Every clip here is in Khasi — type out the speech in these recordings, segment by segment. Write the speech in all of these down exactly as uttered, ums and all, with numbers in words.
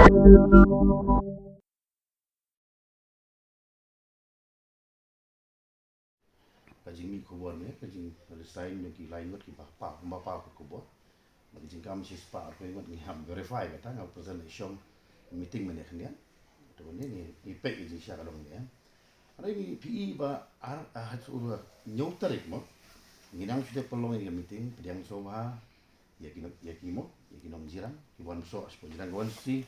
Ka jingmih khubor ne, ka jing resign jong ki lai ngut ki ba paw, ba paw ka khubor. Ba ka jingkam shi spah arphew ngut ngi hap verify kata, nga present i shong meeting mynne khyndiat. To ne ngi, ngi peit i jingshah ka dong ne. Hynrei ngi phi i ba ar, ah, ha u hynñiew tarik mo. Ngi nang shu dep pynlong ïa ka meeting, pdiang sngewbha ïa ki, ïa ki mo, ïa ki nongjyrang, ki wan bshoh shapoh jyrang ka wan sih.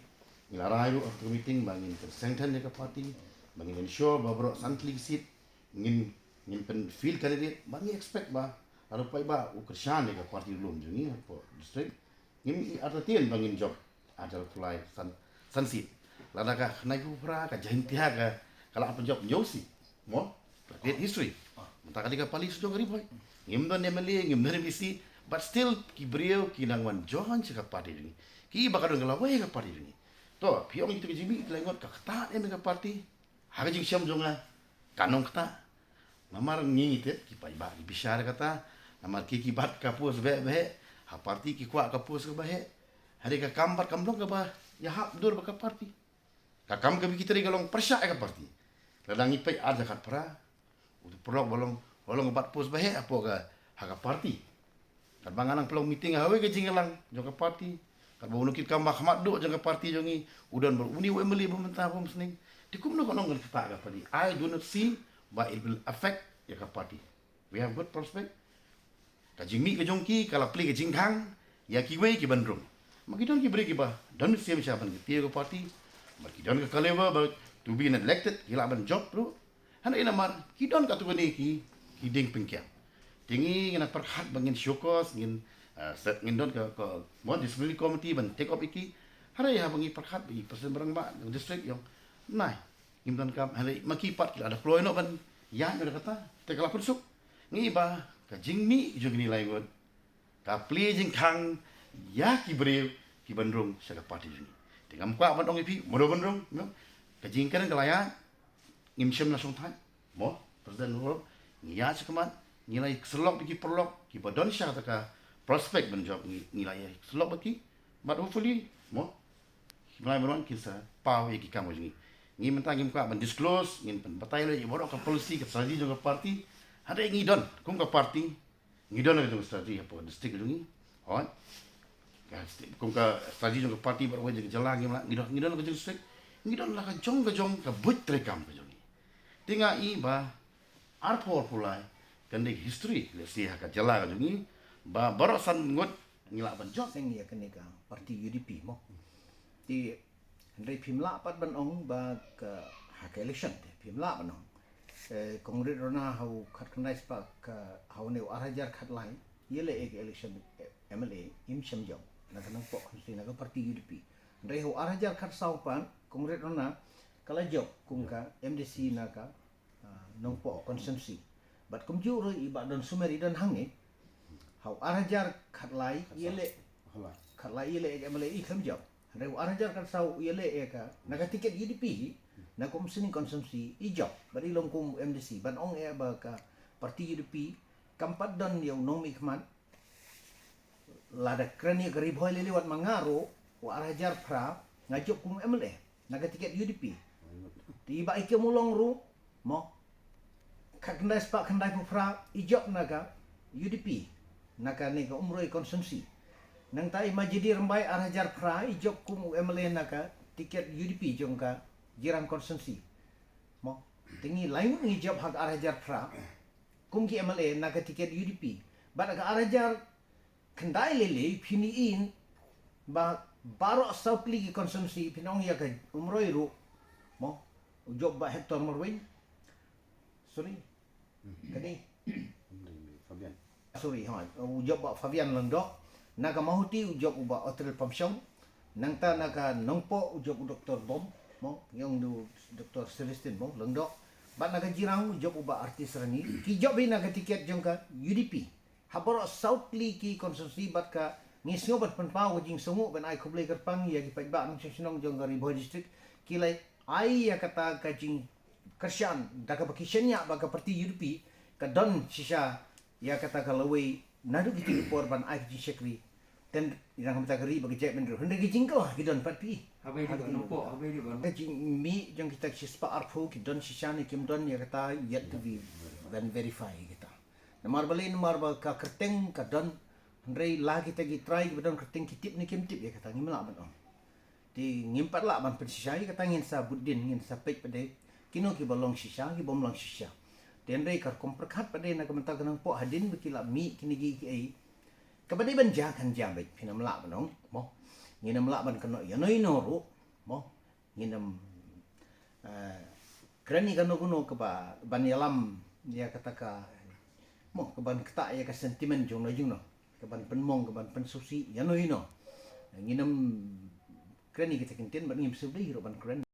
Ngi la rai ruh ha ka meeting ba ngin kyrshang than ïa ka party, ba ngin ensure ba baroh san tylli ki seat ngin, ngin pynfield candidate, ba ngi expect ba lada u paidbah u kyrshan ïa ka party lum jong ngi hapoh district. Ngim i artatien ba ngin jop arhajar phew lai san, san seat. Lada ka Khyndai Phew Phra, ka Jaintia ka, ka lah pynjop hynñiew seat. Mo? Ka create history. Mynta ka dei ka pali sdang ka Ri Bhoi. Ngim don M L A, ngim don M D C, but still ki briew ki nang wan join sha ka party jong ngi. Ki ba ka don ka lawei ka party jong ngi. To, phi ong ito ka jingmih, ki lai ngut ka ktah em ka party. Ha ka jingshem jong nga, ka nang ktah. Namar ngi tip ki paidbah ki bishar kata. Namar ki, ki bat ka post ba heh ba heh. Ha party ki kwah ka post kaba heh. Hynrei ka kam bat kam long kaba ïahap dur bad ka party. Ka kam ka bikitri ka long pyrshah ïa ka party. Lada ngi peit arhajar khatphra, uto u paralok ba long, ba long ka bat post ba heh hapoh ka, ha ka party. Katba nga nang pynlong meeting ha kawei ka jingïalang jong ka party. Katba u nongkitkam ba khmat duh jong ka party jong ngi u don bad une u M L A ba mynta ba mynsngi. Te kumno ka long kan ktah ka party. I do not see ba it will affect ïa ka party. We have good prospect. Ka jingmih ka jong ki ka la plie ka jingkhang ïa kiwei ki ban rung. Ma ki don ki briew kiba don mynsiem sha ban kyntiew ka party. Ma ki don ka caliber ba to be elected ki lah ban jop ruh. Hynrei namar ki don katto katne ki, ki dieng pynkhiah. Te ngi ngi nang pyrkhat ba ngin show cause, ngin, eh, set, ngin don ka, ka mo disciplinary committee ban take up ïa ki. Hynrei haba ngi pyrkhat ba i president ba rangbah jong district ïong, nai, ngim donkam, hynrei ma ki pat ki la da kloi noh ban ïaid noh da kata. Te ka la pynsuk. Ngi ba ka jingmih jong kine lai ngut ka plie jingkhang ïa ki briew ki ban rung sha ka party jong ngi. Te ngam kwah ban ong ïa phi mano ban rung, no? Ka jingkren ka la ïaid, ngim shym la shongthait. Mo, President Rob, ngi ïaid sha khmat, ngi la ïa syllok bad ki paralok kiba don sha kata ka prospect ban jop, ngi, ngi la ïa syllok bad ki. But hopefully, mo, ki mlai baroh kin sa paw ïa ki kam ka jong ngi. Ngi mynta ngim kwah ban disclose, ngin pynbatai leh ïa baroh ka policy, ka strategy jong ka party. Hynrei ngi don kum ka party, ngi don ka jong ka strategy hapoh district ka jong ngi. Hooid. Ka sti-, kum ka strategy jong ka party bad kawei ka jylla, ngi la, ngi don, ngi don ka jong ka district. Ngi don la ka jong ka jong ka buit treikam ka jong ngi. Te nga i ba arphew arphew lai kan dei history, let's say, ha ka jylla ka jong ngi ba baroh san ngut ngi lah ban jop. Seng ïa kane ka party U D P mo. Te hynrei phim lah pat ban ong ba ka, ha ka election te phim lah ban ong. Eh, Congrade Rona ha u khatkhyndai spah ka, ha une u arhajar khatlai ïaleh ïa ka election, eh, M L A im shym jop na ka Nongpoh constituency na ka party U D P. Hynrei ha u arhajar khatsaw pat Congrade Rona ka la jop kum ka M D C na ka, ah, Nongpoh constituency. Bad kumjuh ruh i Bah Don Sumer i don hangne. Ha u arhajar khatlai ïaleh, khatlai ïaleh ïa ka M L A i khlem jop. Hynrei u arhajar khatsaw ïaleh ïa ka na ka ticket U D P hi, na ka Umsning constituency i jop bad i long kum M D C. Ban ong ïa ba ka party U D P kam pat don ïa u nongmihkhmat. Lada kren ïa ka Ri Bhoi lei lei wat ma nga ruh, u arhajar phra nga jop kum M L A na ka ticket U D P. Te i Bah Ikem u long ruh, mo, khatkhyndai spah khyndai phew phra i jop na ka U D P na kane ka Umroi constituency. Nangta i Ma Jidi Rymbai arhajar phra i jop kum u M L A na ka ticket U D P jong ka Jirang constituency. Mo, te ngi lai ngut ngi jop ha ka arhajar phra kum ki M L A na ka ticket U D P. Bad ha ka arhajar khyndai lei lei phin ïohi ba baroh saw tylli ki constituency, phin ong ïa ka Umroi ruh, mo, u jop Bah Hector Marwein. Sorry. Kane. Fabian. Sorry, ha, u jop Bah Fabian Lyngdoh. Na ka Mawhati u jop u Bah Otril Pamshong. Nangta na ka Nongpoh u jop u Doktor Bom, mo, ïong du Doktor Celestine, mo, Lyngdoh. Bad na ka Jirang u jop u Bah Artis Rangi. Ki jop hi na ka ticket jong ka U D P. Ha baroh saw tylli ki constituency bad ka ngi sngew ban pynpaw ka jingsngewnguh ban ai khublei kyrpang ïa ki paidbah nongshong shnong jong ka Ri Bhoi District. Ki la ai ïa kata ka jingkyrshan da kaba ki shaniah ba ka party U D P ka don shisha ïa kata ka lawei naduh kito ki por ban ai ka jingshakri. Ten ïa ka mynta ka ri ba ka jait bynriew. Hynrei ki jingkylli ki don pat phi. Haba ïadei bad nongpoh, haba ïadei bad Ka jingmih jong kita ki shispah arphew ki don shisha ne kim don ïa kata yet to be ban verify kita. Namar balei, namar ba ka kyrteng ka don, hynrei la kita ki trai kiba don kyrteng ki tip ne kim tip ïa kata ngim lah ban ong. Te ngim pat lah ban pynshisha ïa kata, ngin sa bud dien, ngin sa peit pat de kino kiba long shisha, ki bym long shisha. Te hynrei ka rukom pyrkhat pat de na ka bynta ka nongpoh hadien ba ki la mih kine ki kiei. Kaba dei ban jia kan jia beit, phin ym lah ban ong mo. Ngin ym lah ban kynnoh ïano ïano ruh mo. Ngin ym, eh, kren ïa kano kano kaba ban ïalam ïa kata ka mo, kaban ktah ïa ka sentiment jongno jongno, kaban pynmong, kaban pynsngewsih ïano ïano. Ngin ym kren ïa kita ki ktien bad ngim sngewdei ruh ban kren.